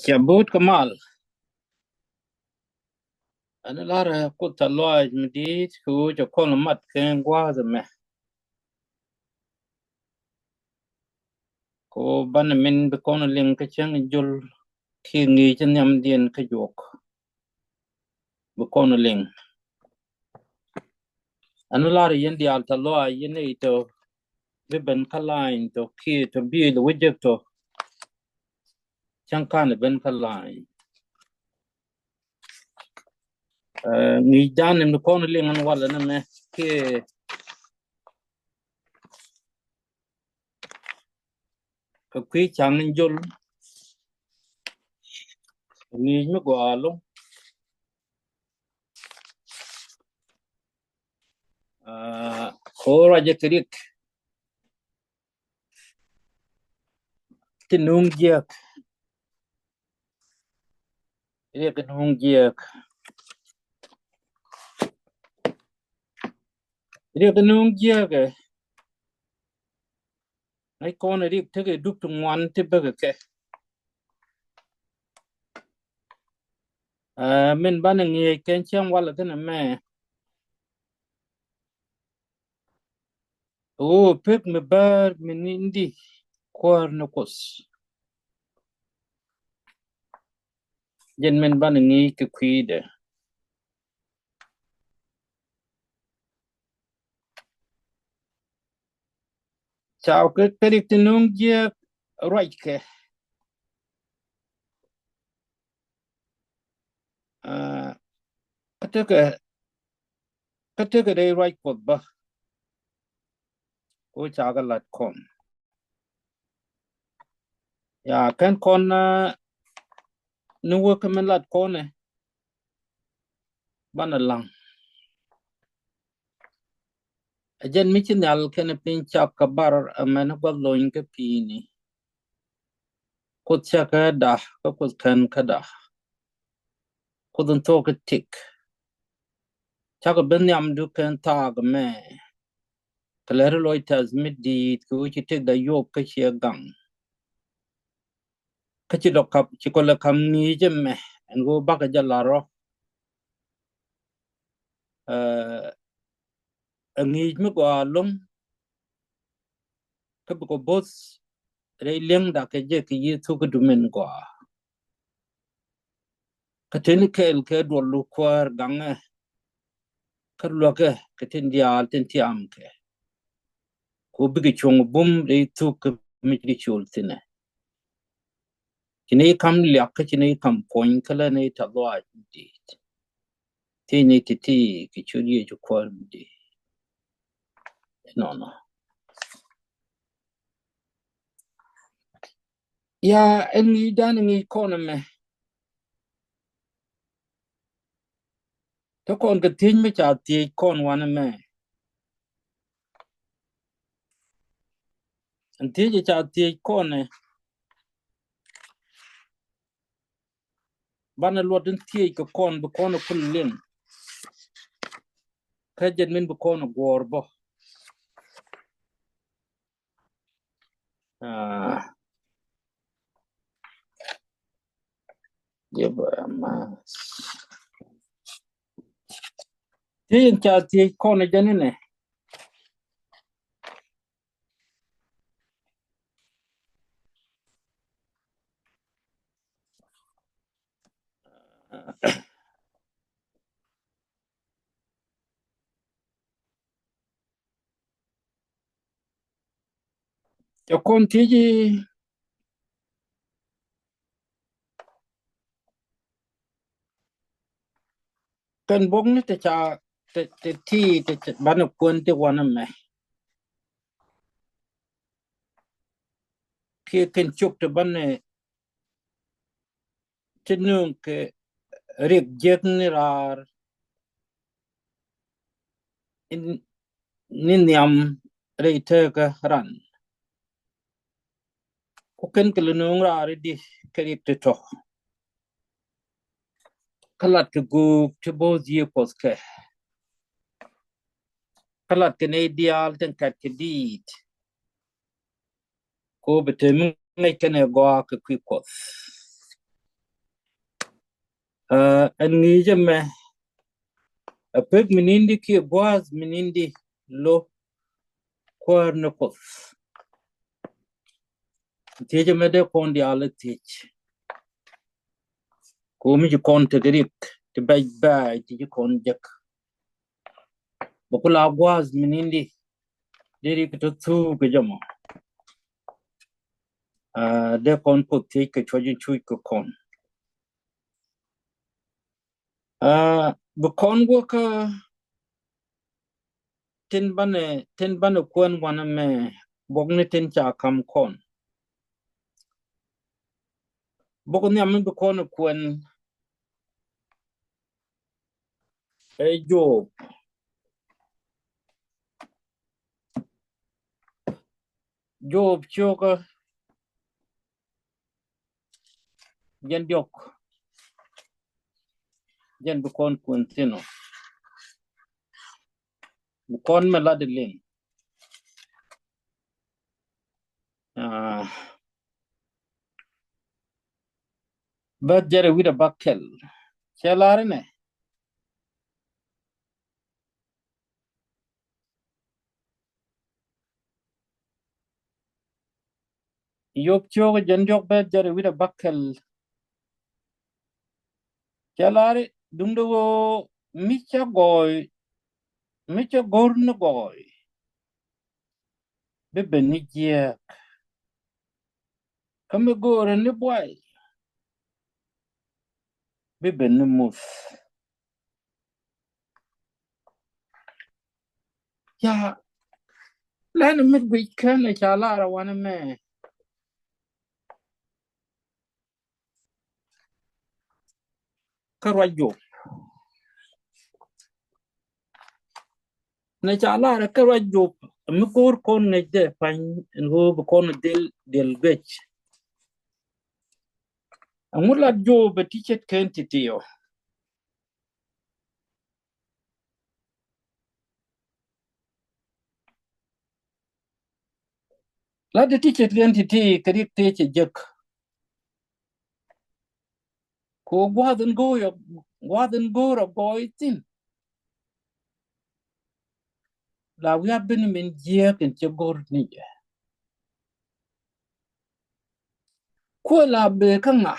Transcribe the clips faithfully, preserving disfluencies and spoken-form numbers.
Cɛ bo̱o̱t kɛ mal. Ɛn lar ɛ Kuoth tɛ̈th lɔaac mi di̱i̱t kɛ ɣöö cɛ kɔn mat kɛ gua̱a̱th ɛmɛ. Kɛ ɣöö banɛ min bi kɔn liŋ kä cäŋ jol kiɛ ŋi̱i̱c nhiamdiɛn kä juɔk. Bi kɔn liŋ. Ɛn lar yɛn diaal tɛ̈th lɔaac yɛn nɛy tɔ bi ben kä la̱a̱ny tɔ kiɛ tɔ bi lɛ wä jek tɔ. Cäŋ ka̱n ben kä la̱a̱ny. Ɛ, ŋi̱i̱cdan in bi kɔn liŋ ɛn walɛ nɛmɛ kiɛ kɛ kui̱ ca̱ŋ in jol. Ŋi̱i̱c mi gɔaa ɛlɔ̱ŋ. Aa, kɛ ɣöö ruacɛ kɛ riɛk ti nuŋ jiääk. Riɛk ti nuŋ jiääk. Riɛk ti nuŋ jiääk ɛ. Ŋäc kɔn ɛ riɛk tekɛ dup ti ŋuan ti bäkɛ kɛ. Aa, min banɛ ŋi̱eec kɛn cäŋ walɛ thi̱n ɛmɛ. Ɣöö pek mi bäär mi ni̱n di kuäär ni Kuoth. Jɛn min banɛ ŋi̱i̱c kɛ kui̱dɛ. Ca kɛ, kɛ riɛk ti nuŋ jiääk ruackɛ. Aa, kä tekɛ, kä tekɛ rɛy ruac Kuɔth bä. Kɛ ɣöö ca kɛ lat kɔn. Ya, kɛn kɔn, aa, ni wä kä min lat kɔn ɛ. Banɛ laŋ. Ɛ jɛn mi ci nhial kɛnɛ piny cak kɛ bar amäni gua̱th lony kä pi̱i̱ni. Kuoth cɛ kɛ da̱, kä Kuoth kän kä da̱. Kuoth in thuɔ̱k kä tik. Cakɔ ben nhiamdu kɛn thaak mɛ. Kɛ lɛri lɔc tɛth mi di̱i̱t kɛ ɣöö ci tëkda yuɔk kä ciɛ gaŋ. Kä ci dɔk kap, ci kɔlɛ kam ŋi̱i̱c ɛmɛ ɛn ɣöö bakɛ jɛ lar rɔ. Ɛ, ɛ ŋi̱i̱c mi gɔaa ɛlɔ̱ŋ. Kä bikɔ bo̱th rɛy li̱eŋda kɛ jɛ kɛ Yecu kä dumin gɔaa. Kä teni kɛɛl kɛ duɔl lu kuäär gaŋɛ. Kä luäkɛ kɛ tin diaal tin tiam kɛ. Ku bikɛ cuɔ̱ŋ bum rɛy thuk kä mi ci col thinɛ. Ci ni kam liak kä ci ni kam puɔ̱ny kä lɛ ni tɛth lɔaac mi di̱i̱t. Ti ni ti ti kɛ ciöt Yecu kuäär mi di̱i̱t. Nɔnɔ. Ya, ɛn ŋi̱i̱cdan ŋi̱i̱c kɔn ɛmɛ. Te kɔn kɛ thiec mi ca thiec kɔn wanɛ mɛ. Ɛn thiec ca thiec kɔn ɛ. Banɛ luɔt in thiec kɛ kɔn bi kɔn ɛ kul liŋ. Kä jɛn min bi kɔn ɛ guɔ̱ɔ̱r bä. Ah. Jɛ bä ma. Ti in ca thiec kɔn jɛ ni nɛ. Cɛ kɔn thiec i̱ kɛn buɔkni te ca te, te ti te ca banɛ kuɛn ti wanɛ mɛ. Kiɛ kɛn cop te banɛ ti nööŋ kɛ riɛk jiäk ni raar in, ni nhiam rɛy tekä ran. Ku kɛn kɛ lɛ nööŋ raar i̱di kɛ riɛk ti tɔ̱. Kä lat kɛ guuk ti bo̱o̱th yiëë Kuɔth kɛ. Kä lat kɛ nɛy diaal tin kɛt kɛ diit. Ko bi te mi ŋäc kɛnɛ gɔaa kɛ kui̱ Kuɔth. Aa, ɛn ŋi̱i̱cä mɛ, a pek mi ni̱n di kiɛ gua̱a̱th mi ni̱n di lo Kuäär ni Kuoth. Thiecä mɛ dee kɔn diaal thiec. Ko̱ mi ci kɔn tek rik ti bɛc bɛc ti ci kɔn jek. Bɛ ku la gua̱a̱th mi ni̱n di dee rik ti thuk kɛ jɛ mɔ. Aa, dee kɔn Kuoth thiec kɛ cuɔc in cuc kɛ kɔn. Aa, bi kɔn wä kä tin banɛ, tin banɛ kuɛn wanɛ mɛ buɔk ni tin ca kam kɔn. Buɔk nhiam mi bi kɔn kuɛn ɛ Job. Job ciokä jɛn diɔk. Jɛn bi kɔn kuɛn thin ɔ. Bi kɔn mɛ lat di liŋ. Aa, bä jɛrɛ wi̱dɛ bä kɛl. Cɛ lar inɛ. Yop ciök jɛn diɔk bɛ jɛrɛ wi̱dɛ bä kɛl. Cɛ lar i̱ duundɛ ɣöö mi cä gɔɔy, mi cä go̱r ni gɔɔy, bi ben ni jiääk. Kä mi go̱o̱rɛ ni buay, bi ben ni muth. Ca lɛn mi guic kɛn ca lar wanɛ mɛ. Kä ruac Job. Nɛ ca lar kä ruac Job, mi go̱o̱r kɔn ŋäc dɛ pa̱ny ɛn ɣöö bi kɔn dhil, dhil guic. Ɛŋu lat Job ɛ ti ce̱tkɛn ti̱ti̱ ɔ? Lat ɛ ti ce̱tkɛn ti̱ti̱ kɛ rik tëë cɛ jek. Kɛ ɣöö gua̱a̱th in go̱o̱r, gua̱a̱th in go̱o̱r a gɔɔy thi̱n. La wi̱i̱ a ben min jiääk in cɛ go̱r ni jɛ. Kuɛ la bëë kä ŋa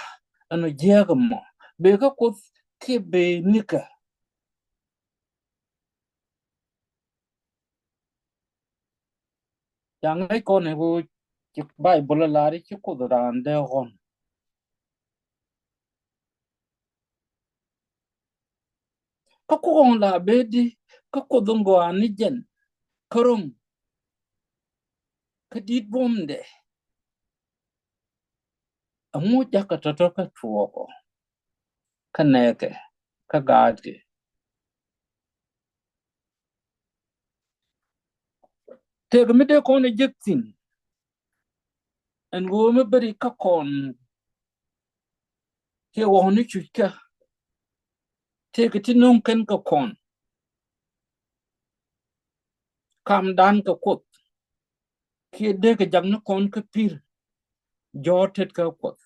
ɛn ɔ jiääk ɛmɔ, bëë kä Kuoth kiɛ bëë nikä? Ca ŋäc kɔn ɛ ɣöö ci Bayböl ɛ lar i̱ ci Kuoth raan dee ɣɔn. Kä Kuoth ɣɔn la bee di, kä Kuoth in gɔaa ni jɛn kä ro̱ŋ kä di̱t buɔ̱mdɛ. Ɛŋu jakä tɔ̱tɔ̱ kä tuɔɔkɔ kä nɛɛkɛ kä gaatkɛ? Tëëkɛ mi dee kɔn ɛ jek thi̱n. Ɛn ɣöö mi beri kä kɔn kiɛ ɣɔ̱ɔ̱ni cuc kä. Tëëkɛ ti nöŋ kɛn kɛ kɔn. Kamdan kɛ Kuoth kiɛ dee kɛ jak ni kɔn kä pi̱r. Jɔ̱ɔ̱r tet kä Kuoth.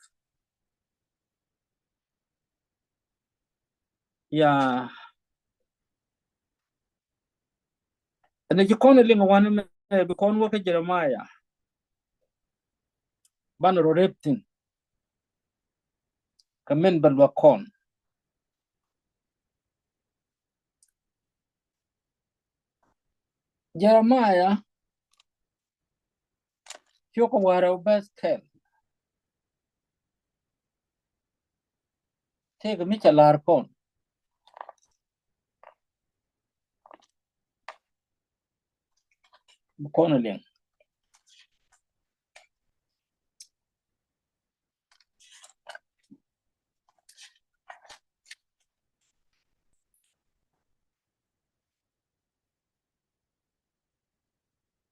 Ya. Ɛn ci kɔn ɛ liŋ wanɛ mɛ bi kɔn wä kä Jeremaya. Banɛ rɔ rep thi̱n. Kä min bɛ luäk kɔn. Jeremaya. Cio̱k wäl rɛw bɛth kɛl. Tëëkɛ mi cɛ lar kɔn. Bi kɔn ɛ liŋ.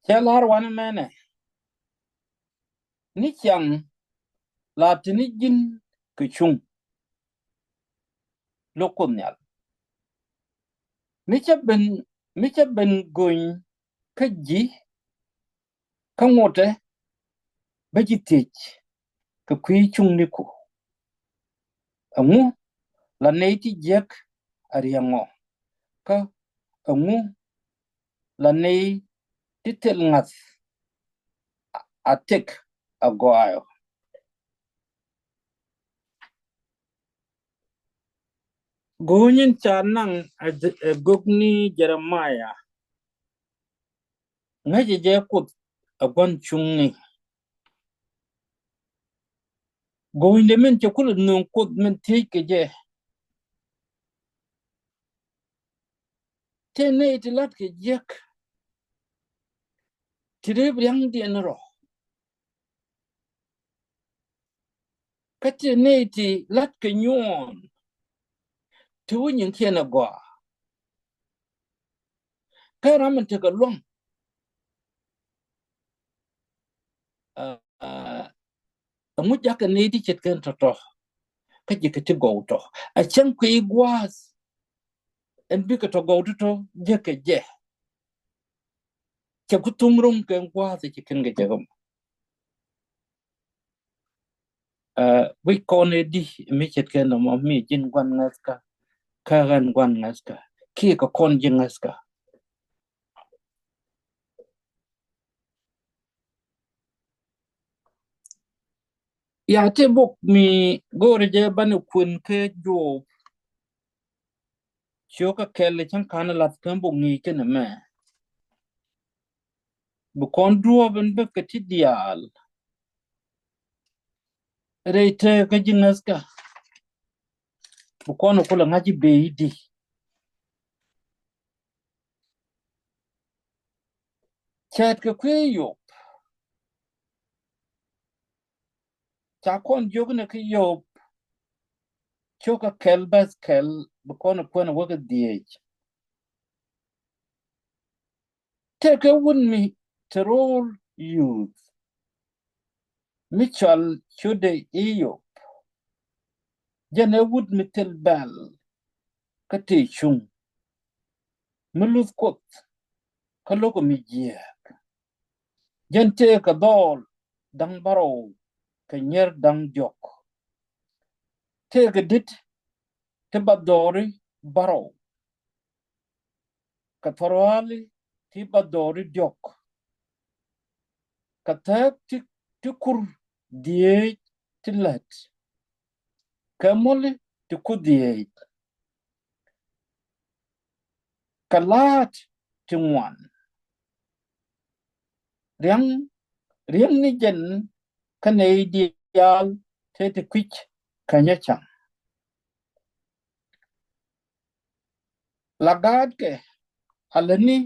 Cɛ lar wanɛ mɛnɛ ni ciaŋ la te ni ji̱n kɛ cuŋ. Lo̱k Kuoth Nhial. Mi cä ben, mi cä ben gony kä ji̱ kä ŋotɛ bä ji̱ thiec kɛ kui̱ cuŋniku. Ɛŋu La nɛy ti jiäk a riɛŋɔ, kä ɛŋu la nɛy ti thil ŋa̱th a tëk a gɔaa ɔ? Go̱o̱ny in ca naŋ ɛ gök ni Jeremaya, ŋäcɛ jɛ Kuoth ɛ gua̱n cuŋni. Go̱o̱nydɛ min cɛ kulɛ nööŋ Kuoth min thiec kɛ jɛ, tëë nɛy ti la̱t kɛ jiäk, ti rep ria̱ŋdiɛn rɔ, kä tëë nɛy ti la̱t kɛ nyuɔɔn, ti wä nyiŋkiɛn a gɔaa. Kä ram in tekɛ luaŋ, ɛŋu jakɛ nɛy ti ce̱tkɛn tɔ̱tɔ̱, kä ji̱ kɛ ti gɔw tɔ? A cäŋ kui̱ gua̱a̱th ɛn bikɛ tɔ gɔw tɔ̱tɔ̱ jekɛ jɛ. Cɛ ku thuŋ ro̱ŋ kɛ gua̱a̱th ɛ ci kɛn kɛ jɛ kä mɔ. Wi̱c kɔn ɛ di mi ce̱tkɛ nɔmɔ, mi ji̱n gua̱n ŋäthkä, kä ɣän gua̱n ŋäthkä, kiɛ kɛ kɔn ji̱ ŋäthkä. Ya ti bok mi go̱o̱rɛ jɛ banɛ kuɛn kɛ Job. Ciökä kɛl cäŋ ka̱n lath kɛ bok ŋi̱i̱c kɛn ɛmɛ. Bi kɔn duɔ̱ɔ̱p in bek kɛ ti diaal rɛy tëë kä ji̱ ŋäthkä. Bi kɔn kulɛ ŋa̱c i̱ bee i̱di. Cɛɛt kɛ kui̱ Yop. Ca kɔn jiök ni kä Yop ciökä kɛl bäth kɛl, bi kɔn kuɛn wä kɛ dhieec. Tëëkɛ wut mi te ro̱o̱l yuuth mi cɔal ciötdɛ i̱ Yop. Jɛn ɛ wut mi thil bɛl kä tëë cuŋ, mi luth Kuoth kä lo̱k mi jiääk. Jɛn tëëkɛ dhɔɔl da̱ŋ bärɔw kɛ nyier da̱ŋ diɔ̱k. Tëëkɛ di̱t ti bathdɔɔri bärɔw, kɛ thɔrɔali ti bathdɔɔri diɔ̱k, kɛ thääk ti, ti kur dhieec ti lät, kɛ muli ti kur dhieec, kɛ la̱a̱t ti ŋuan. Ria̱ŋ, riäŋ ni jɛn kä nɛy diaal tëë ti kui̱c kä nyɛ ca̱ŋ. La gaatkɛ a lätni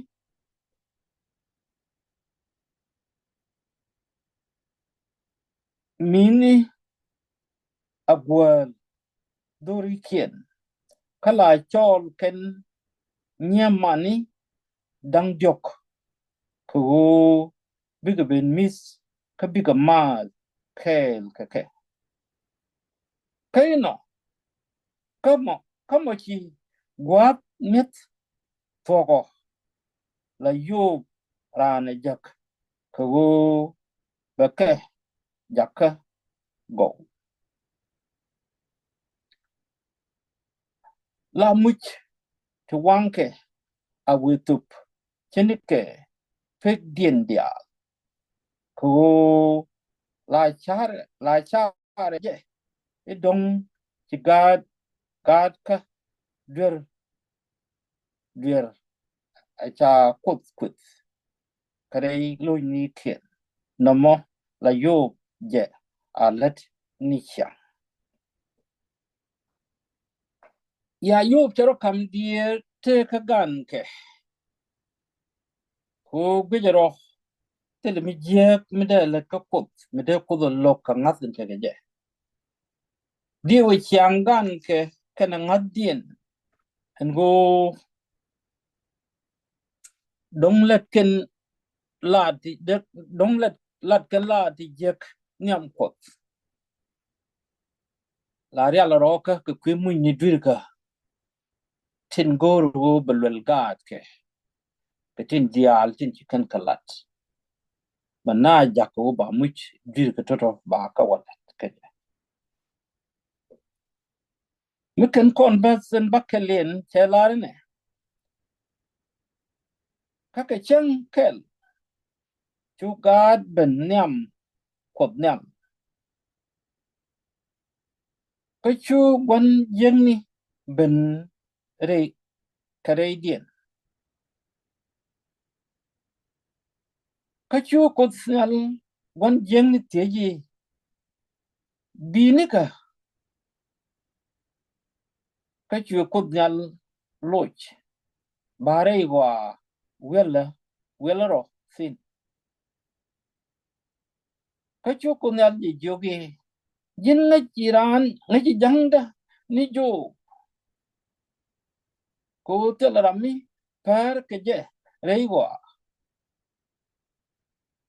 mi̱ni a guäl dhorikiɛn, kä la cɔɔl kɛn nyiɛmani da̱ŋ diɔ̱k, kɛ ɣöö bikɛ ben mi̱th kä bikɛ maath kɛɛl kɛ kɛ. Kä inɔ, kä mɔ, kä mɔ ci gua̱a̱th mi̱eth thuɔ̱kɔ, la Yop raan ɛ jäk, kɛ ɣöö bɛ kɛ jakä gɔw. La muc ti waŋkɛ a wee thop ce̱tnikɛ pekdiɛn diaal, kɛ ɣöö la carɛ, la carɛ jɛ i̱ dɔ̱ŋ ci gaat, gaatkä duer, duer a ca Kuoth kueth kä rɛy lo̱cnikiɛn. Nɔmɔ la Yop jɛ a lät ni ciaŋ. Ya Yop cɛ rɔ ka̱m diëër tëëkä gankɛ, kɛ ɣöö guicɛ rɔ thilɛ mi jiääk mi dee lät kä Kuoth, mi dee Kuoth ɛ lo̱k kɛ ŋa̱th in tekɛ jɛ. Diëë wee ciaŋ gankɛ kɛnɛ ŋa̱thdiɛn ɛn ɣöö dɔ̱ŋ lät kɛn la̱a̱t ti, dɔ̱ŋ lät, la̱t kɛn la̱a̱t ti jiäk nhiam Kuɔth. La rial rɔɔkä kɛ kui̱ mucni dui̱rkä tin go̱o̱r ɣöö bɛ luɛl gaatkɛ, kɛ tin diaal tin ci kɛn kɛ la̱t. Bɛ na jakä ɣöö ba muc dui̱rkä tɔ̱tɔ̱ ba kä wä la̱t kɛ jɛ. Mi kɛn kɔn bä thi̱n bä kɛl in cɛ lar inɛ. Kä kɛ cäŋ kɛl cu gaat ben nhiam Kuɔth Nhial. Kä cu gua̱n jiäkni ben rɛy kɛ rɛydiɛn. Kä cu Kuoth Nhial gua̱n jiäkni thiec i̱, bi̱i̱ nikä? Kä cu Kuoth Nhial loc, ba rɛy ɣɔaa wiɛlä, wiɛlä rɔ thi̱n. Kä cu Kuoth Nhial jɛ jiök i̱, ji̱n ŋäc ji̱ raan, ŋäc ji̱ ja̱ŋdä ni Job. Kɛ ɣöö thilɛ ram mi päär kɛ jɛ rɛy ɣɔaa.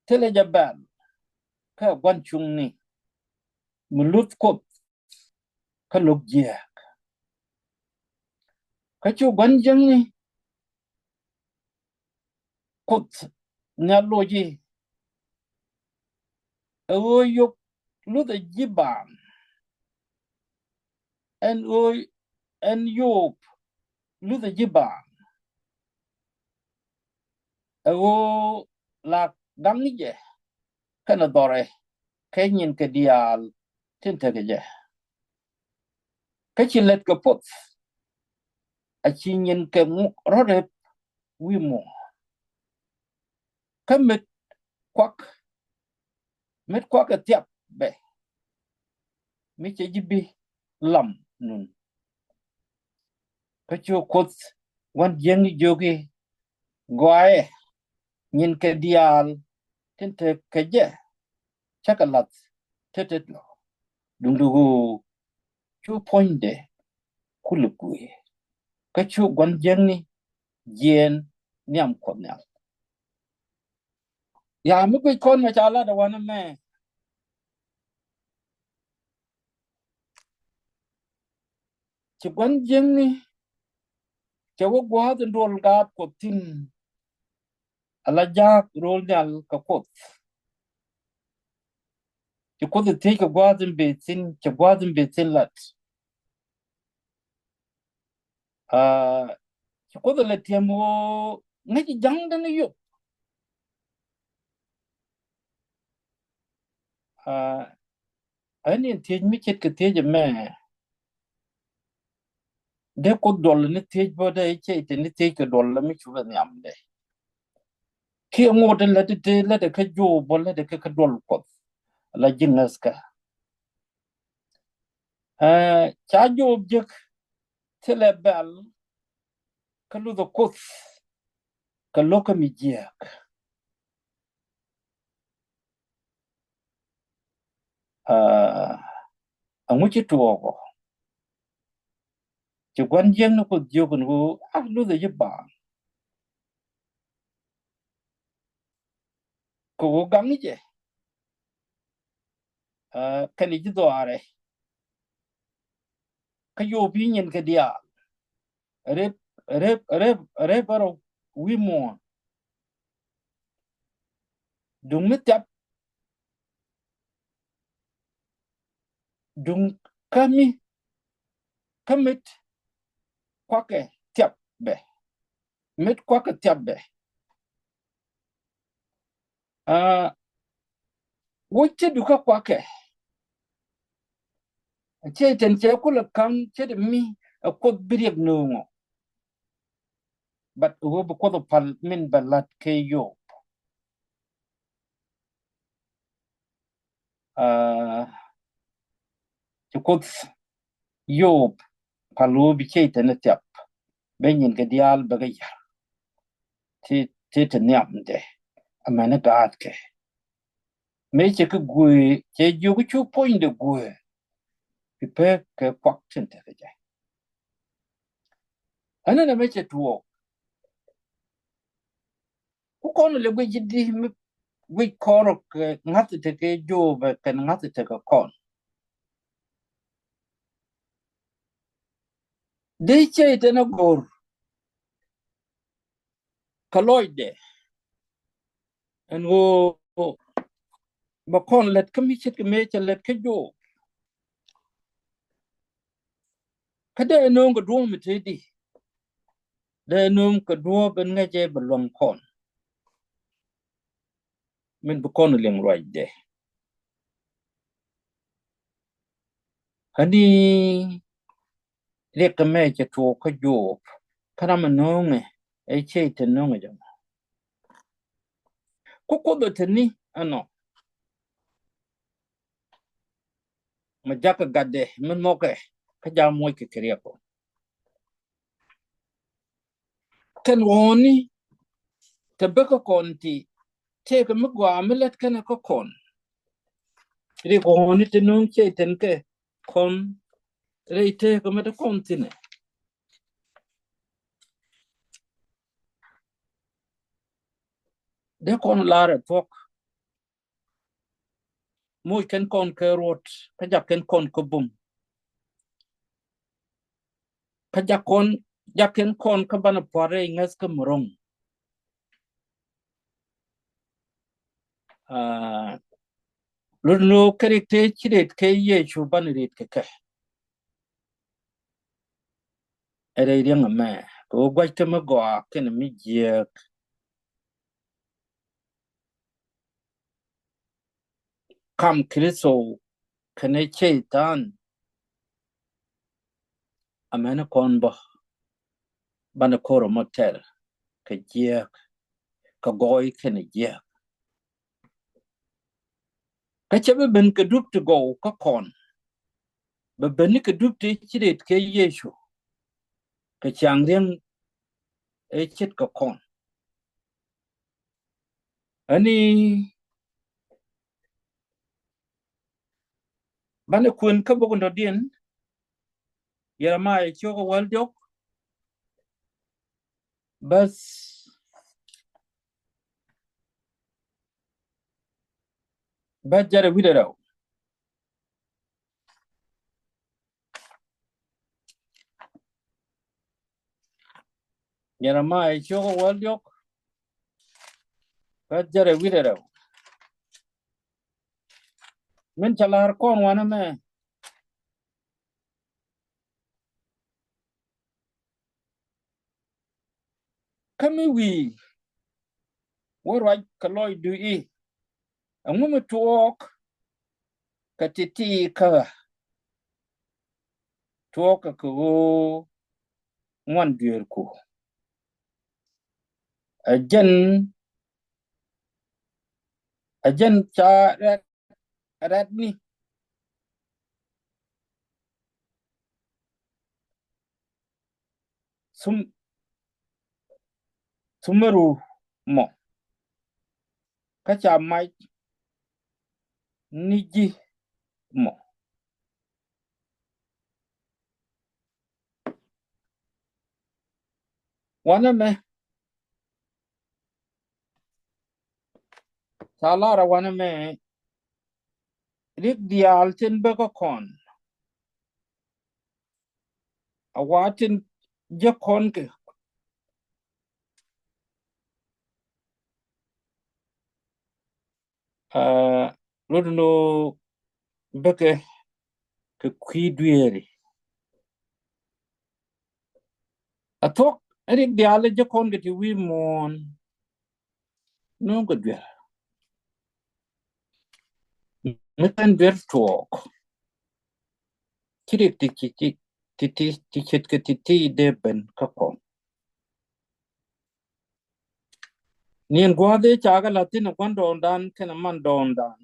Thilɛ jɛ bɛl kä gua̱n cuŋni mi luth Kuoth kä lo̱k jiääk. Kä cu gua̱n jiäkni Kuoth Nhial loc i̱, ɛ ɣöö Yob luthɛ ji̱ baaŋ. Ɛn ɣöö, ɛn Yob luthɛ ji̱ baaŋ. Ɛ ɣöö la gaŋ jɛ kɛnɛ dhɔrɛ kɛ nyinkɛ diaal tin tekɛ jɛ. Kä ci lät kɛ poth, a ci nyinkɛ rɔ rep wi̱i̱ muɔ̱ɔ̱n. Kä met kuak, met kuak kɛ thiap bɛ, mi cɛ ji̱ bi lam nun. Kä cu Kuoth gua̱n jiäkni jiök i̱, gɔaaɛ, nyinkɛ diaal tin tekɛ jɛ cakɛ lath tetet lɔ, duundɛ ɣöö cu puɔ̱nydɛ kulɛ guëë. Kä cu gua̱n jiäkni jiɛɛn nhiam Kuɔth Nhial. Ya mi guic kɔn mɛ ca lat ɛ wanɛ mɛ. Ci gua̱n jiäkni cɛ wä gua̱a̱th in duɔl gaat Kuɔth thi̱n. Ala jaak ro̱o̱l nhial kɛ Kuoth. Ci Kuoth thiec kɛ gua̱a̱th in bëë thi̱n, cɛ gua̱a̱th in bëë thi̱n lat. Aa, ci Kuoth lɛ tiɛm ɣöö ŋäc ji̱ ja̱ŋdä ni Yob. Aa, ɛn in thiec mi ce̱tkɛ thiec ɛmɛ. Dee Kuoth duɔl ni thiec bä, dee cɛ ite ni thiec kɛ duɔl mi cupɛ nhiam dee. Kiɛ ŋot in lät ite, lät ɛ kä Job bä, lät ɛ kä kä duɔl Kuɔth. La ji̱ ŋäthkä. Aa, ca Job jek thilɛ bɛl kä luthɛ Kuoth kɛ lo̱kä mi jiääk. Aa, ɛŋu ci tuɔɔk ɔ? Ci gua̱n jiäkni Kuoth jiök ɛn ɣöö, a, luthɛ ji̱ baaŋ. Kɛ ɣöö gaŋ jɛ, aa, kɛnɛ ji̱ dhɔaarɛ. Kä Yob i̱ nyinkɛ diaal rep, rep, rep, rep bärɔw wi̱i̱ muɔ̱ɔ̱n. Duŋ mi thiap, duŋ kä mi, kä mit kuakɛ thiap bɛ. Mit kuakɛ thiap bɛ. Aa, wuc ti dukä kuakɛ. Cɛ itɛn cɛ kulɛ ka̱m cɛ ti mi ɛ Kuoth bi riɛk nööŋɔ. But ɣöö bi Kuoth ɛ pal min bɛ lat kɛ Yob. Aa, ci Kuoth Yob pal ɣöö bi cɛ itɛn ɛ thiap. Bɛ nyinkɛ diaal bɛ kɛ ya̱r. Ti, ti ti nhiamdɛ. Amäni gaatkɛ. Mëë cɛ kɛ guëë, cɛ jiök cu puɔ̱nydɛ guëë. Pi pek kɛ kuak tin tekɛ jɛ. Ɛn ɛn ɛmɛ cɛ tuɔɔk. Ku kɔn lɛ guic ji̱ di mi guic kɔn rɔ kɛ ŋa̱th tekɛ Job ɛ kɛn ŋa̱th tekɛ kɔn. Dee cɛ itɛn ɛ go̱r kɛ lɔcdɛ. Ɛn ɣöö bɛ kɔn lät kä mi ce̱tkɛ mëë cɛ lät kä Job. Kä dee nööŋ kɛ duɔ̱ɔ̱p mi te di. Dee nööŋ kɛ duɔ̱ɔ̱p in ŋäcɛ bɛ luäŋ kɔn. Min bi kɔn liŋ ruacdɛ. Ani riɛk kɛ mɛ cɛ tuɔɔk kä Job. Kä ram mi nööŋɛ ɛ cɛ te nööŋɛ jɛ mɔ. Ku Kuoth ɛ te ni ɛnɔ. Ma jakä gatdɛ mi nhɔkɛ kä ja muɔc kɛ kɛ riɛk kɔ. Kɛn ɣɔni te bä kä kɔn ti tëëkɛ mi gɔaa mi lät kɛnɛ kä kɔn. Rik ɣɔni te nööŋ cɛ tɛn kɛ kɔn rɛy tëëkɛ mi te kɔn thinɛ. Dee kɔn lar ɛ thuɔ̱k. Moc kɛn kɔn kɛ ruɔt kä jak kɛn kɔn kä bum. Kä jak kɔn jak kɛn kɔn kä banɛ puarɛ iŋäth kä murɔŋ. Aa, lut ni ɣöö kɛ rik tëë ci ret kɛ Yecu banɛ ret kɛ kɛ. Ɛ rɛy riɛŋ ɛmɛ kɛ ɣöö gua̱c kä mi gɔaa kɛnɛ mi jiääk. Kam Kritho kɛnɛ Cɛy-tan. Amäni kɔn bä banɛ ko̱r ɛmɔ tɛr kɛ jiääk kɛ gɔɔy kɛnɛ jiääk. Kä cɛ bi ben kɛ dup ti gɔw kä kɔn. Bɛ ben ni kɛ dup ti ci ret kɛ Yecu kɛ ciaŋ riɛŋ ëë ce̱tkɛ kɔn. Ani banɛ kuën kä bok in dɔ̱diɛn Yeremia ciök ɛ wäl diɔk. Bäth bäth jɛrɛ wi̱dɛ rɛw. Yeremia ciök ɛ wäl diɔk. Bäth jɛrɛ wi̱dɛ rɛw. Min ca lar kɔn wanɛ mɛ. Kä mi wi̱i̱ wä ruac kɛ lɔcdu i̱, ɛŋu mi tuɔɔk kɛ ti̱ti̱ kä ɣä? Tuɔɔk kɛ kɛ ɣöö ŋuan dueerku. Ɛ jɛn, ɛ jɛn ca rɛt, rɛt ni. Thum, thumäru mɔ. Kä ca mac ni ji̱ mɔ. Wanɛ mɛ ca lar ɛ wanɛ mɛ rik diaal tin bä kä kɔn. A wa tin jek kɔn kɛ. Aa, lot ni ɣöö bäkɛ kɛ kui̱ dueeri. A thuɔ̱k rik diaal jek kɔn kɛ ti wi̱i̱ muɔ̱ɔ̱n. Nööŋ kɛ duer. Mi kɛn duer tuɔɔk. Ci rik ti ci, ci, ti, ti, ti ce̱tkɛ ti̱ti̱ dee ben kä kɔn. Niɛn gua̱a̱th i̱ ca kɛ la̱th thi̱n ɛ gua̱n dɔɔŋdan kɛnɛ man dɔɔŋdan.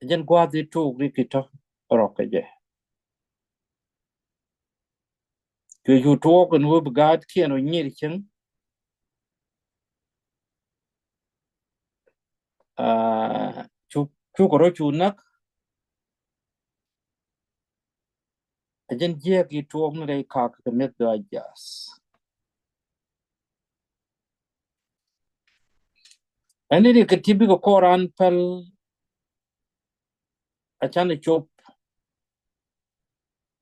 Jɛn gua̱a̱th i̱ tuuk rik i̱ tɔ̱ rɔk kɛ jɛ. Cuɛ cu tuɔɔk ɛn ɣöö bi gaatkiɛn rɔ nyir cieŋ. Aa, cu, cukɛ rɔ cu näk. Ɛ jɛn jiɛɛk i̱ tuɔɔk ni rɛy kak kɛ mi̱eth dɔac ja̱a̱th. Ɛn ni ri kɛ ti bikɛ kɔɔran päl. A canɛ cop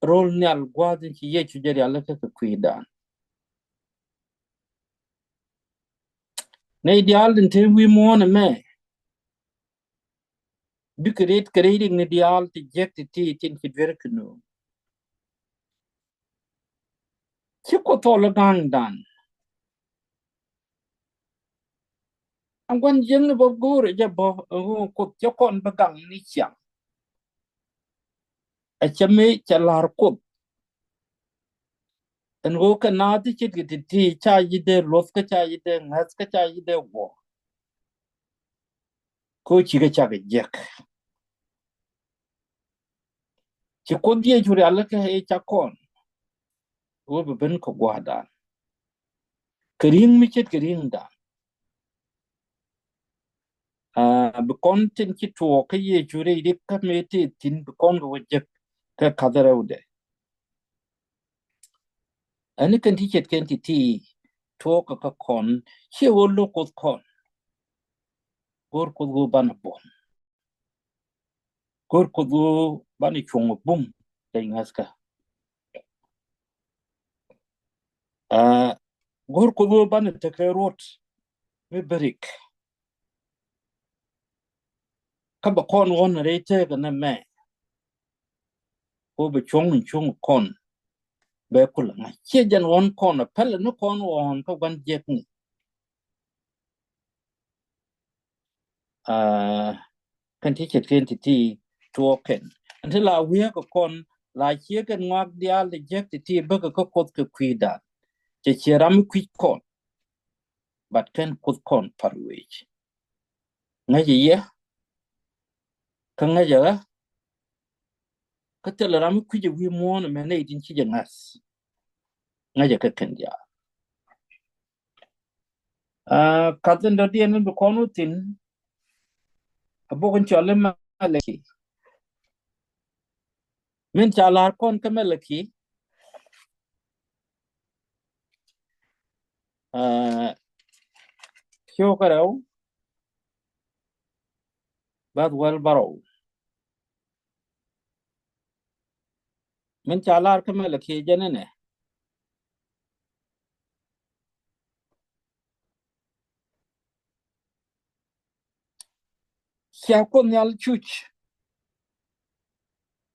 ro̱l nhial gua̱a̱th in ci Yecu jɛ rialikä kɛ kui̱dan. Nɛy diaal tin te wi̱i̱ muɔ̱ɔ̱n ɛmɛ. bikɛ ret kɛ rɛy rikni diaal ti jiäk ti̱ti̱ tin ci duer kɛ nööŋ. Ci Kuoth thɔl i̱ ga̱ŋdan. Ɛn gua̱n jiäkni bä go̱o̱rɛ jɛ bä ɛn ɣöö Kuoth cɛ kɔn bi gaŋ ni ciaŋ. Ɛ cɛ mi cɛ la̱r Kuoth. Ɛn ɣöö kɛ naath ti ce̱tkɛ ti̱ti̱ ca ji̱ dee luɔth kä ca ji̱ dee ŋäth kä ca ji̱ dee guɔ. Kä cikɛ cakɛ jiäk. Ci Kuoth Yecu rialikä i̱ ca kɔn ɣöö bi ben kɛ gua̱a̱thdan kɛ ri̱ŋ mi ce̱tkɛ ri̱ŋdan. Aa, bi kɔn tin ci tuɔɔk kä Yecu rɛy rik kä mëë tëë thi̱n bi kɔn kɛ wä jek kɛ ka̱th rɛwdɛ. Ɛn ni kɛn ti ce̱tkɛn ti̱ti̱ tuɔɔk kä kɔn ciɛ wä lo̱k Kuoth kɔn. Go̱o̱r Kuoth ɣöö banɛ buɔ̱m. Go̱o̱r Kuoth ɣöö banɛ cuɔ̱ŋ bum rɛy ŋäthkä. Aa, go̱o̱r Kuoth ɣöö banɛ tekɛ ruɔ̱t mi bɛ rik. Kä bɛ kɔn ɣɔ̱n rɛy tëëkɛ nɛmɛ. Ɣöö bɛ cuɔ̱ŋ in cuŋ kɔn bɛ kulɛ ŋa̱c ciɛ jɛn ɣɔ̱n kɔn ɛ pɛlɛ ni kɔn ɣɔ̱ɔ̱n kä gua̱n jiäkni. Aa, kɛn ti ce̱tkɛn ti̱ti̱ tuɔɔk kɛn ɛn ti la wiee kɛ kɔn la ciek kɛn ŋɔak diaal ti jiäk ti̱ti̱ bäkɛ kä Kuoth kɛ kui̱dan. Cɛ ciɛ ram mi kui̱c kɔn. But kɛn Kuoth kɔn pa̱r wec. Ŋäcɛ yɛ kä ŋäcɛ ɣä. Kä thilɛ ram mi kui̱c ɛ wi̱i̱ muɔ̱ɔ̱n ɛmɛ nɛy tin ci jɛ ŋa̱th. Ŋäcɛ kä kɛn diaal. Aa, ka̱th in dɔ̱diɛn in bi kɔn wä thi̱n. A bok in cɔl i̱ Malaki. Min ca la̱r kɔn kä Malaki. Aa, ciökä rɛw. Bath wäl bärɔw. Min ca la̱r kä Malaki jɛn inɛ. Cia Kuoth Nhial cuc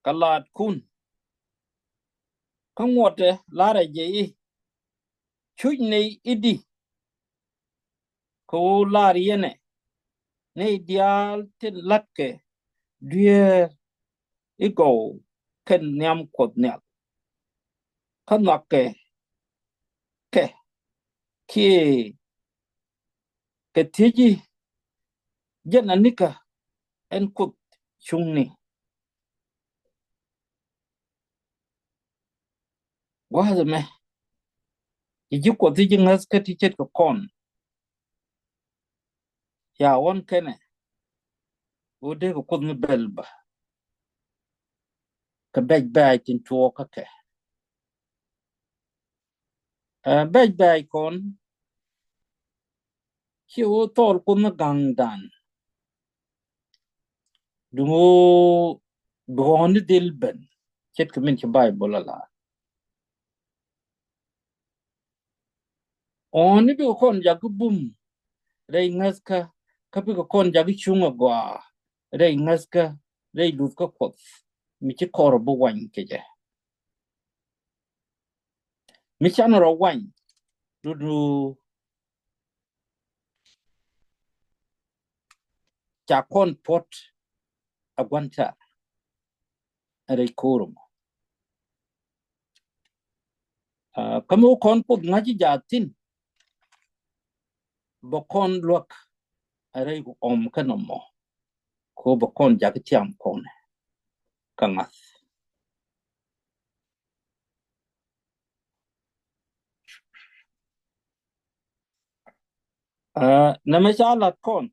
kɛ laatkun. Kä ŋuɔtɛ la̱rɛ jɛ i̱ cuc nɛy i̱di. Kɛ ɣöö la̱r yɛnɛ nɛy diaal tin la̱tkɛ dueer i̱ gɔw kɛn nhiam Kuɔth Nhial. Kä nhɔakɛ kɛ kiɛ kɛ thiec i̱ jɛn anikä ɛn Kuoth cuŋni. Gua̱a̱th ɛmɛ ci ji̱ Kuɔth i̱ ji̱ ŋäth kä ti ce̱tkɛ kɔn. Ca ɣɔ̱n kɛnɛ ɣöö dee kɛ Kuoth mi bɛl bä kɛ bɛc bɛ̈ɛ̈c tin tuɔɔk kä kɛ. Ɛ, bɛc bɛ̈ɛ̈c kɔn ci ɣöö thɔɔl Kuoth mi ga̱ŋdan. Duŋ ɣöö bi ɣɔ̱ɔ̱n ni dhil ben ce̱tkɛ min ci Bayböl a la̱r. Ɣɔ̱ɔ̱n ni bikɛ kɔn jakä bum rɛy ŋäthkä kä bikɛ kɔn jakä cuŋ agɔaa rɛy ŋäthkä rɛy luthkä Kuɔth mi ci kɔr bi wany kɛ jɛ. Mi canɛ rɔ wany dudu ca kɔn puɔt a gua̱n tar. Rɛy ko̱o̱r mɔ. Aa, kä mi wä kɔn Kuoth ŋa̱c i̱ jaath thi̱n bɛ kɔn luäk a rɛy ku ɔm kä nɔmɔ. Ko bɛ kɔn jakä tiam kɔnɛ kä ŋa̱th. Aa, nɛmɛ ca lat kɔn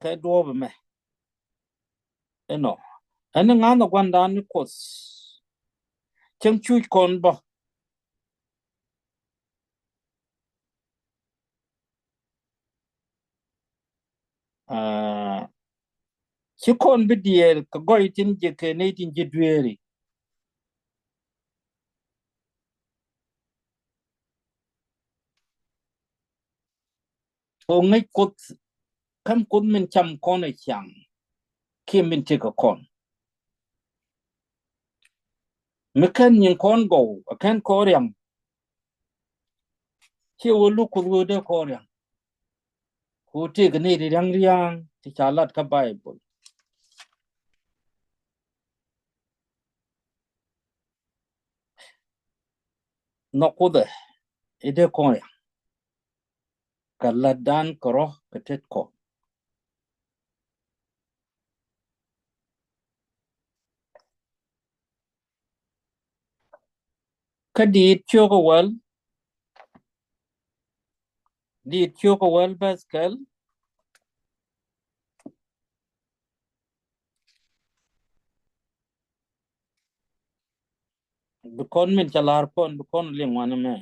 kɛ duɔ̱ɔ̱p ɛmɛ. Ɛnɔ ɛn ŋa̱n ɛ gua̱ndan ni Kuɔth. Cäŋ cuc kɔn bä. Aa, ci kɔn bi diɛɛr kɛ gɔy tin ji̱ kɛ nɛy tin ji̱ dueeri. Kɛ ŋäc Kuoth Kän Kuoth min cam kɔn ɛ ciaŋ kiɛ min tëk kɛ kɔn. Mi kän nyin kɔn gɔw ɛ kän kɔn riaŋ. Ciɛ wä luk Kuoth wee dee kɔn riaŋ. Ku tëk ni riaŋ riaŋ ti ca lat kä Baibol. Nhɔk Kuoth ɛ i̱ dee kɔn riaŋ. Kɛ latdan kɛ rɔ kɛ tet kɔn. Kä Diit ciök ɛ wäl, Diit ciök ɛ wäl bäth kɛl. Bi kɔn min ca lar kɔn, bi kɔn liŋ wanɛ mɛ.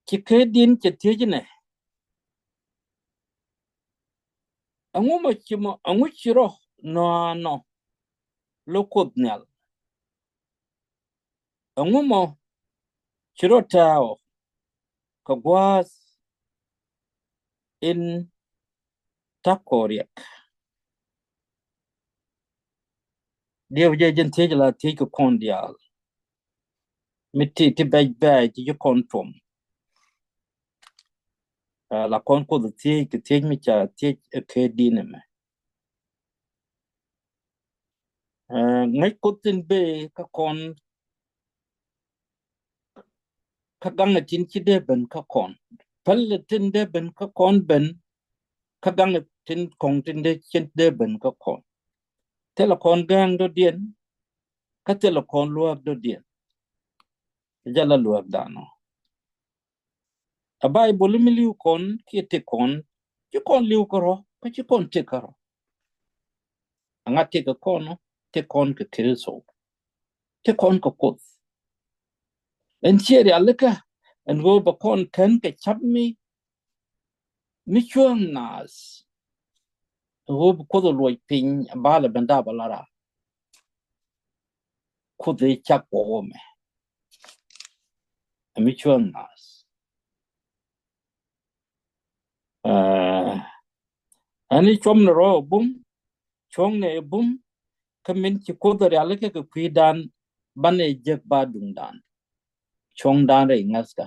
Ci kɛ din cɛ thiec nɛ. Ɛŋu mɔ ci mɔ, ɛŋu ci rɔ nɔanɔ lo Kuoth Nhial? Ɛŋu mɔ ci rɔ tɛɛw kɛ gua̱a̱th in ta̱k kɔn riɛk? Diɛw jɛ jɛn thiec la thiec kɛ kɔn diaal. Mi ti ti bɛc bɛc ti ci kɔn tuɔm. Ɛ, la kɔn Kuoth thiec kɛ thiec mi ca thiec ɛ kɛ din ɛmɛ. Ɛ, ŋäc Kuoth tin bëë kä kɔn, kä gaŋɛ tin ci dee ben kä kɔn. Päl tin dee ben kä kɔn ben, kä gaŋɛ tin kɔŋ tin dee ci dee ben kä kɔn. Thilɛ kɔn gääŋ dɔ̱diɛn, kä thilɛ kɔn luääk dɔ̱diɛn. Jɛ la luääk danɔ. A Baibol mi li̱w kɔn kiɛ tëk kɔn, ci kɔn li̱w kärɔ, kä ci kɔn tëk kärɔ. Aŋa tëk kɛ kɔn, tëk kɔn kɛ Kritho. Tëk kɔn kɛ Kuoth. Ɛn ciɛ rialikä, ɛn ɣöö bɛ kɔn kän kɛ ca̱p mi, mi cuäŋ naath. Ɛn ɣöö bi Kuoth ɛ luɔc piny, ɛ balɛ ben dap ɛ la raar. Kuoth ëë cak kɔ wä mɛ. Ɛ mi cuäŋ naath. Ɛ, ɛn i̱ cuɔm ni rɔ ɛ bum, cuɔ̱ŋ ni ɛ bum, kä min ci Kuoth ɛ rialikä kɛ kui̱dan banɛ jek ba duŋdan. Cuɔ̱ŋdan rɛy ŋa̱thkä.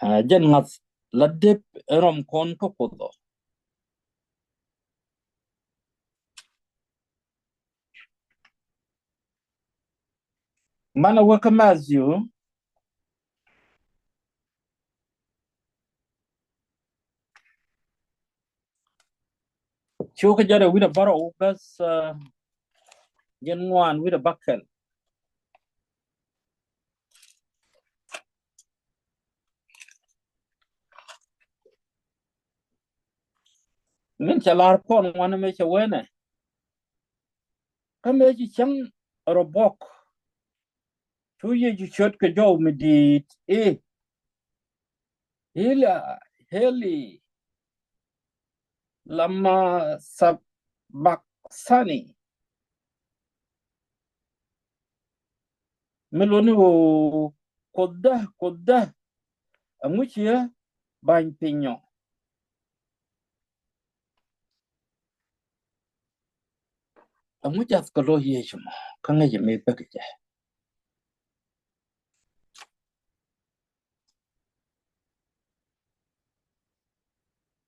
Ɛ, jɛn ŋa̱th la dep ɛ rɔm kɔn kä Kuoth ɔ. Manɛ wä kä Matthew. Ciökä jɔrɛ wi̱dɛ bärɔw bäth, ɛ, jɛn ŋuan wi̱dɛ bäkɛl. Min cɛ lar kɔn wanɛ mɛ cɛ wee nɛ. Kä mëë ci cäŋ rɔ buɔk, cu Yecu ciöt kɛ jɔw mi di̱i̱t i̱, Eli, Eli, lama sabakthani? Mi luɔ̱ni ɣöö, Kuothda, Kuothda, ɛŋu ciɛ ba̱ny piny ɔ? Ɛŋu jath kɛ lo̱c Yecu mɔ kä ŋäcɛ mi bäkɛ jɛ?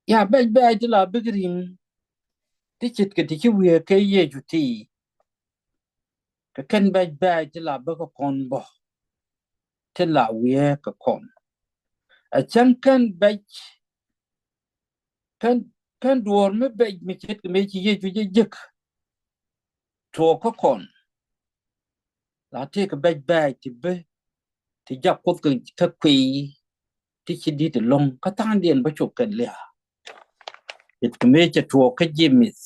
Ya bɛc bɛc ti la bik ri̱ŋ ti ce̱tkɛ ti ci wiee kɛ Yecu ti. Kɛ kɛn bɛc bɛc ti la bik kɛ kɔn bä ti la wiee kɛ kɔn. Ɛ cäŋ kɛn bɛc kɛn, kɛn duɔ̱ɔ̱r mi bɛc mi ce̱tkɛ mi ci Yecu jɛ jek tuɔɔk kä kɔn. La tëëkɛ bɛc bɛɛc ti bi ti jak Kuoth kɛ, kɛ kuiy ti ci di̱t ɛlɔ̱ŋ kä tha̱a̱ŋdiɛn bä cop kɛn lia̱a̱. Ce̱tkɛ mëë cɛ tuɔɔk kä James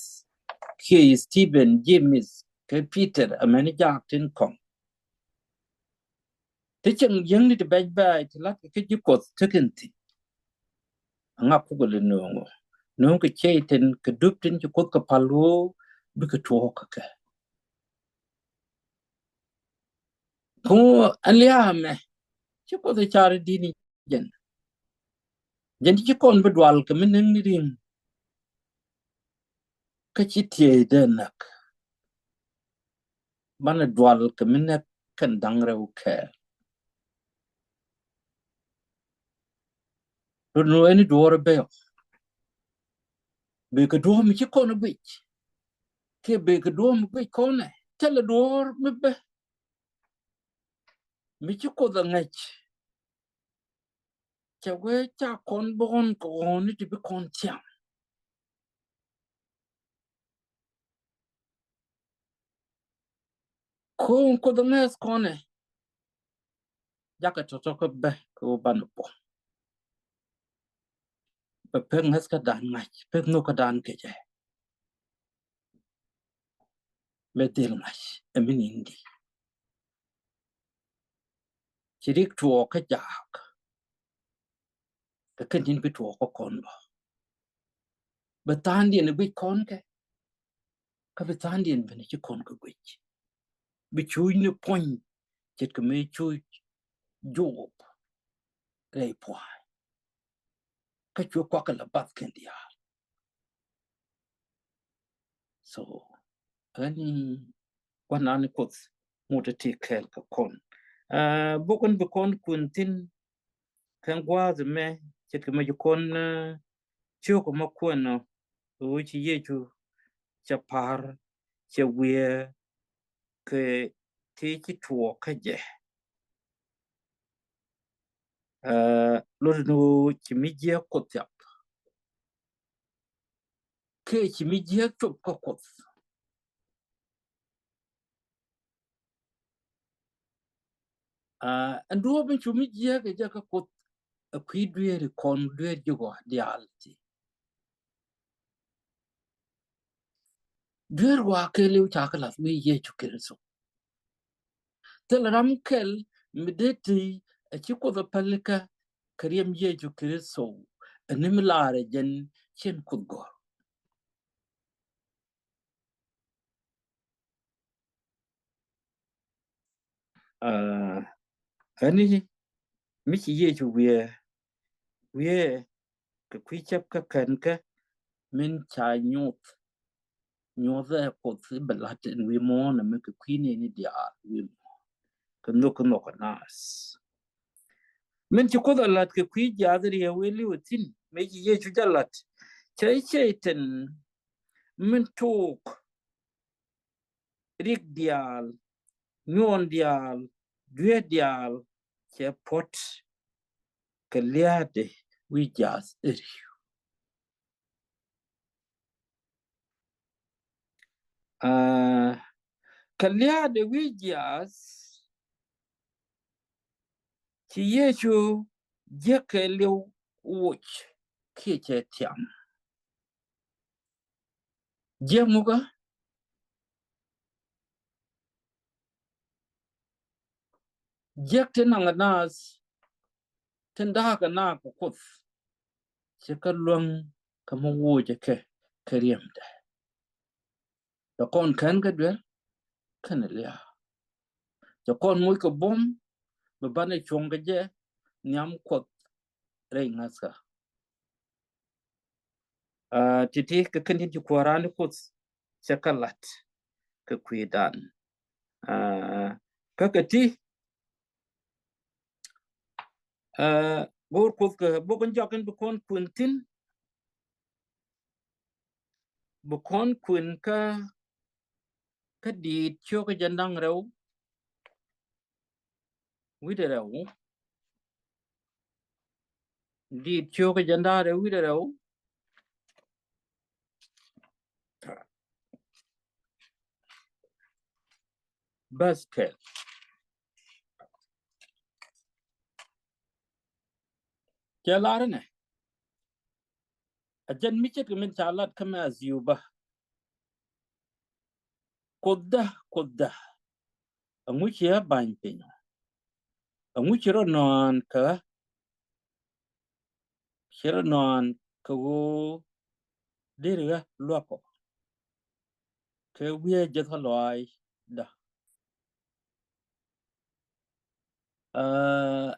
kiɛ Stephen, James kɛ Peter, amäni jaak tin kɔŋ. Ti cieŋ yieŋni ti bɛc bɛɛc ti la̱t kɛ kä ji̱ Kuɔth tekɛn thi̱n. Aŋa kukɛ lɛ nööŋ ɔ? Nööŋ kɛ ciey tin kɛ dup tin ci Kuoth kɛ pal ɣöö bikɛ tuɔɔk kɛ kɛ. Kä ɣöö ɛn lia̱a̱ ɛmɛ Kuoth ɛ car i̱ di̱t ni jɛn. Jɛn ti ci kɔn bi dual kɛ mi näk ni ri̱ŋ. Kä ci tiee dee näk. Banɛ dual kɛ mi näk kɛn da̱ŋ rɛw kɛɛl. Run ɛn i̱ duɔ̱ɔ̱r ɛ bɛy ɔ. Bëë kɛ duɔ̱ɔ̱r mi ci kɔn ɛ guic. Kiɛ bëë kɛ duɔ̱ɔ̱r mi guic kɔn ɛ. Thilɛ duɔ̱ɔ̱r mi bä. Mi ci Kuoth ɛ ŋäc. Cɛ wee ca kɔn bi ɣɔn kɛ ɣɔn ni ti bi kɔn tiam. Ko̱o̱ŋ Kuoth ɛ ŋäth kɔn ɛ. Jakɛ tɔ̱tɔ̱ kä bä kɛ wä banɛ puɔ̱ŋ. Bɛ pek ŋäth kä dan ŋa̱c, pek nhök kä dan kecɛ. Bɛ dhil ŋa̱c ɛ mi ni̱n di. Ci rik tuɔɔk kä jaak. Kɛ kɛn tin bi tuɔɔk kä kɔn bä. Bɛ tha̱a̱ŋdiɛn ɛ guic kɔn kɛ. Kä bi tha̱a̱ŋdiɛn ben ci kɔn kɛ guic. Bi cuuc ni puɔ̱ny ce̱tkɛ mëë cuuc Job rɛy pua̱a̱ny. Kä cuɛ kuak kɛ la bath kɛn diaal. So ɛn i̱ gua̱nan ni Kuoth ŋut ti kɛɛl kɛ kɔn. Aa, bok in bi kɔn kuɛn thi̱n kɛn gua̱a̱th ɛmɛ ce̱tkɛ mɛ ci kɔn, aa, ciök ɛmɛ kuɛn ɔ, ɣöö ci Yecu cɛ pa̱r, cɛ wiee kɛ ti ci tuɔɔk kä jɛ. Aa, lot ni ɣöö ci mi jiääk Kuoth thiap. Kɛ ci mi jiääk cop kä Kuoth. Aa, ɛn duɔ̱ɔ̱p in cu mi jiääk ɛ jɛ kä Kuoth ɛ kui̱ dueeri kɔn dueer ji̱ ɣɔaa diaal ti. Dueer ɣɔaa kɛɛliw ca kɛ lath wi̱i̱ Yecu Kritho. Thilɛ ram kɛl mi dee ti ɛ ci Kuoth ɛ pälikä kɛ riɛm Yecu Kritho ɛ ni mi laarɛ jɛn cien Kuoth gɔ̱r. Aa, ɛn i̱ mi ci Yecu wiee, wiee kɛ kui̱ cäp kä kɛn kä min ca nyuɔth, nyuɔth ɛ Kuoth i̱ bɛ la̱t ɛn wi̱i̱ muɔ̱ɔ̱n ɛmɛ kɛ kui̱ nɛɛni diaal wi̱i̱ muɔ̱ɔ̱n. Kɛ nhök kɛ nhɔk kɛ naath. Min ci Kuoth a la̱t kɛ kui̱ jiaath riɛw wee li̱w ɛ thi̱n mëë ci Yecu jɛ la̱t. Cɛ cɛ tɛn min tok rik diaal, nyuɔn diaal, dueer diaal, cɛ puɔ̱t kɛ lia̱a̱dɛ wi̱i̱ jiaath ɛ ri̱w. Aa, kɛ lia̱a̱dɛ wi̱i̱ jiaath ci Yecu jiäk kɛ liw woc kiɛ cɛ tiam. Jiäk mukä, jiäk ti naŋ naath tin da̱a̱k kɛ naath kɛ Kuoth. Cɛ kɛ luäŋ kɛ mi woc ɛ kɛ kɛ riɛmdɛ. Cɛ kɔn kɛn kɛ duer kɛnɛ lia̱a̱. Cɛ kɔn moc kɛ buɔ̱m bi banɛ cuɔ̱ŋ kɛ jɛ nhiam Kuɔth rɛy ŋäthkä. Aa, ti̱ti̱ kɛ kɛn tin ci Kuäär raan ni Kuoth cɛ kɛ la̱t kɛ kui̱dan. Aa, kä kɛ ti, aa, go̱o̱r Kuoth kɛ bok in jɔak in bi kɔn kuën thi̱n, bi kɔn kuën kä, kä Diit ciök kɛ jɛn da̱ŋ rɛw wi̱cdɛ rɛw. Diit ciök kɛ jɛn da̱ŋ rɛw wi̱cdɛ rɛw. Bäth kɛl. Cɛ lar inɛ, a jɛn mi ce̱tkɛ min ca lat kä Mathiu bä. Kuothda, Kuothda, ɛŋu ci ɣä ba̱ny piny? Ɛŋu ci rɔ nɔ̱a̱n kä ɣä? Ci rɔ nɔ̱a̱n kɛ ɣöö deri ɣä luäk ɔ kɛ wi̱i̱ jiäth kä lɔaacdä? Aa,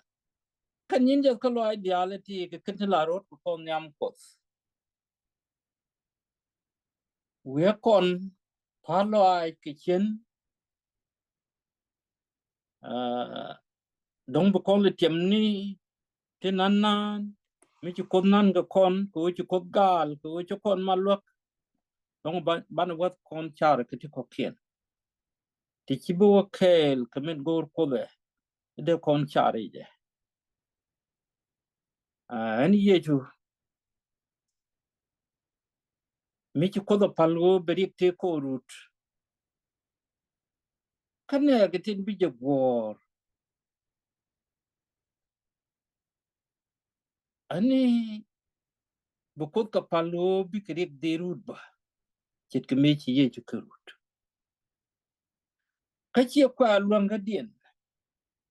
Kä nyin jɛ kä lɔaac diaal ɛ ti kɛ kɛn ti la rot kɛ kɔn nhiam Kuɔth. Wi̱i̱ kɔn pa̱a̱t lɔaac kɛ cien. Aa, dɔ̱ŋ bi kɔn lɛ tiɛm ni ti nan nan mi ci Kuoth nan kɛ kɔn, kɛ ɣöö ci Kuoth gaal, kɛ ɣöö ci kɔn ma luäk. Dɔ̱ŋ ba, banɛ wäth kɔn car kɛ ti kɔ̱kiɛn. Ti ci bi wä kɛɛl kɛ min go̱o̱r Kuoth ɛ, dee kɔn car i̱ jɛ. Aa, ɛn Yecu mi ci Kuoth ɛ pal ɣöö bɛ riɛk tëë kɔn rut. Kä nɛɛkɛ tin bi jɛ guɔ̱ɔ̱r. Ani bi Kuoth kɛ pal ɣöö bikɛ riɛk dhil rut bä. Ce̱tkɛ mëë ci Yecu kɛ rut. Kä ciɛ kua luäŋ kä diɛn.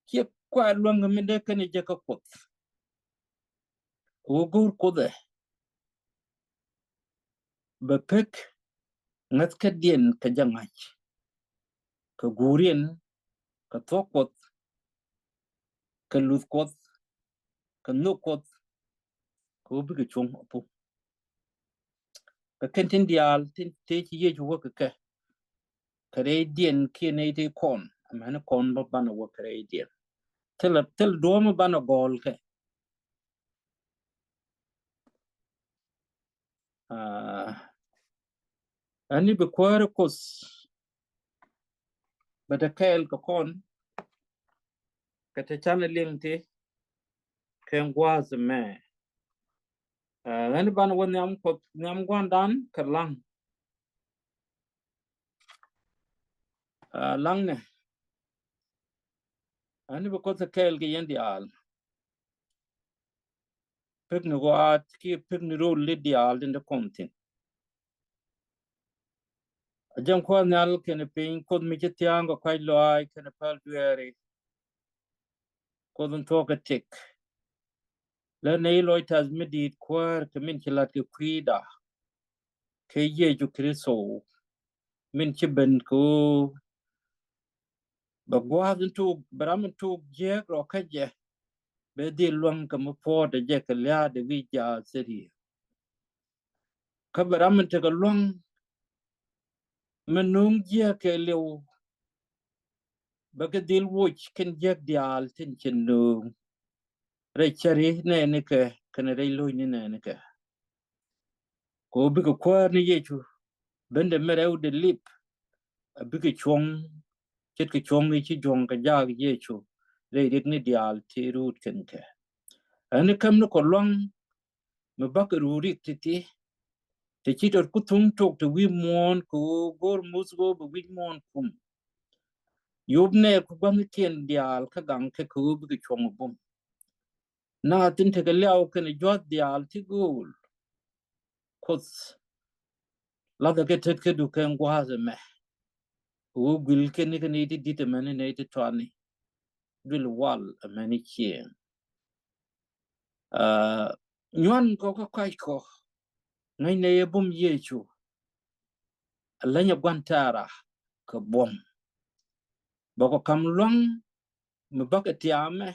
Ciɛ kua luäŋ kä min dee kɛn jɛ kä Kuoth. Ɣöö go̱o̱r Kuoth ɛ bɛ pek ŋäth kä diɛn kɛ jɛ ŋa̱c. Kɛ guuriɛn, kɛ thuɔ̱k Kuɔth, kɛ luth Kuɔth, kɛ nhök Kuɔth, kɛ ɣöö bikɛ cuɔ̱ŋ a pum. Kɛ kɛn tin diaal tin tëë ci Yecu wä kɛ kɛ, kɛ rɛydiɛn kiɛ nɛy tëë kɔn, amäni kɔn bä banɛ wä kɛ rɛydiɛn. Thilɛ, thilɛ duɔ̱ɔ̱mä banɛ gɔ̱ɔ̱l kɛ. Aa, ani bi kuäärä Kuoth bɛ te kɛɛl kɛ kɔn kɛ te canɛ liŋ ti kɛ gua̱a̱th mɛ. Aa, ani banɛ wä nhiam Kuɔth, nhiam gua̱a̱ndan kɛ laŋ. Aa, laŋnɛ ani bi Kuoth te kɛɛl kɛ yɛn diaal. Pek ni gua̱a̱th kiɛ pek ni rol li diaal tin te kɔn thi̱n. A jɛn Kuɔth Nhial kɛnɛ piny, Kuoth mi ci thia̱a̱ŋ kɛ kuac lɔaac kɛnɛ päl dueeri. Kuoth in thuɔ̱k kɛ tëk. Lät nɛy lɔc tɛth mi di̱i̱t Kuäär kɛ min ci la̱t kɛ kui̱da kɛ Yecu Kritho, min ci ben kɛ ɣöö bɛ gua̱a̱th in tok, bɛ ram in tok jiääk rɔ kä jɛ, bɛ dhil luäŋ kɛ mi puɔ̱ɔ̱tdɛ jɛ kɛ lia̱a̱dɛ wi̱i̱ jaath thil ri̱eŋ. Kä bɛ ram in tekɛ luäŋ mi nööŋ jiääk kɛɛliw, bɛ kɛ dhil woc kɛn jiääk diaal tin cɛ nööŋ rɛy cäri nɛɛnikɛ kɛnɛ rɛy lo̱cni nɛɛnikɛ. Kɛ ɣöö bikɛ Kuäär ni Yecu, bendɛ mi rɛwdɛ lip, a bikɛ cuɔ̱ŋ ce̱tkɛ cuɔ̱ŋni ci juɔ̱ŋ kɛ jaak Yecu rɛy riɛkni diaal ti ruut kɛn kɛ. Ɛn ni käm ni kɔ lua̱ŋ mi bakɛ ruut riɛk ti̱ti̱, te ci tɔt ku thuŋ tok te wi̱i̱ muɔ̱ɔ̱n kɛ ɣöö go̱o̱r muth ɣöö bɛ wi̱c muɔ̱ɔ̱n kum. Yop nɛɛk ku gua̱thnikiɛn diaal kä gaŋkɛ kɛ ɣöö bikɛ cuɔ̱ŋ bum. Naath tin tekɛ liaw kɛnɛ jua̱th diaal ti gööl. Kuoth lathɛ kɛ tet kä dukɛn gua̱a̱th ɛmɛ. Ɣöö guil kɛn ni kɛ nɛy ti di̱t ɛmɛni nɛy ti tɔani. Duël wal ɛmɛni cieŋ. Aa, nyuan kɔ kä kɔc kɔ ŋäcnɛ yɛ bum Yecu. Ɛ länyɛ gua̱n tɛ̈ra kɛ buɔ̱m. Bɛ kɔ ka̱m lua̱ŋ mi bakɛ tiaamɛ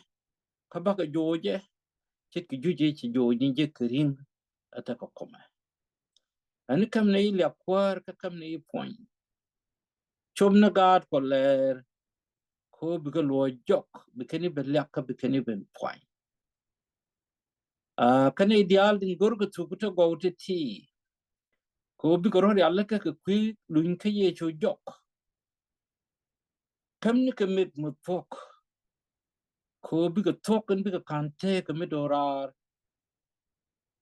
kä bakɛ joocɛ ce̱tkɛ juc ëë ci jooc ni jek kɛ ri̱ŋ ɛ tekɛ kɔmɛ. Ɛn ni käm ni i̱ liak Kuäär kä käm ni i̱ puɔ̱ny. Cop ni gaat kɔ lɛɛr kɛ ɣöö bikɛ luɔ̱ɔ̱c jɔk, bikɛ ni ben liak kä bikɛ ni ben puɔ̱ny. Aa, kä nɛy diaal tin görkɛ thuk te gɔw ti̱ti̱ kɛ ɣöö bikɛ rɔ̱ rialikä kɛ kui̱ luny kä Yecu jɔk. Käm ni kɛ meth mi thuɔ̱k kɛ ɣöö bikɛ thuɔ̱k kɛn bikɛ ka̱n tëëkɛ mi do̱raar.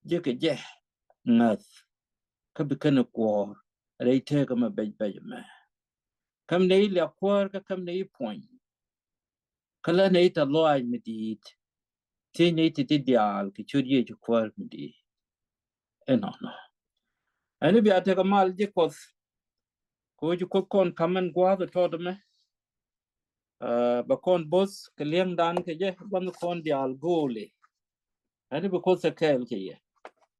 Jekɛ jɛ ŋäth kä bikɛn ɛ kuɔɔr rɛy tëëkɛ mɛ bɛc bɛc ɛmɛ. Käm nɛy liak Kuäär kä käm nɛy puɔ̱ny. Kä lä nɛy tɛ̈th lɔaac mi di̱i̱t. Thiec nɛy ti̱ti̱ diaal kɛ ciöt Yecu Kuäär mi di̱i̱t. Ɛnɔnɔ. Ɛn i̱ bia tekɛ mal ji̱ Kuɔth. Kɛ ɣöö ci Kuoth kɔn ka̱m ɛn gua̱a̱th ɛ tɔt ɛmɛ. Aa, bɛ kɔn bo̱th kɛ li̱eŋdan kɛ jɛ, gua̱th kɔn diaal go̱o̱li. Ɛn i̱ bi Kuoth tekɛ kɛɛl kɛ yɛ.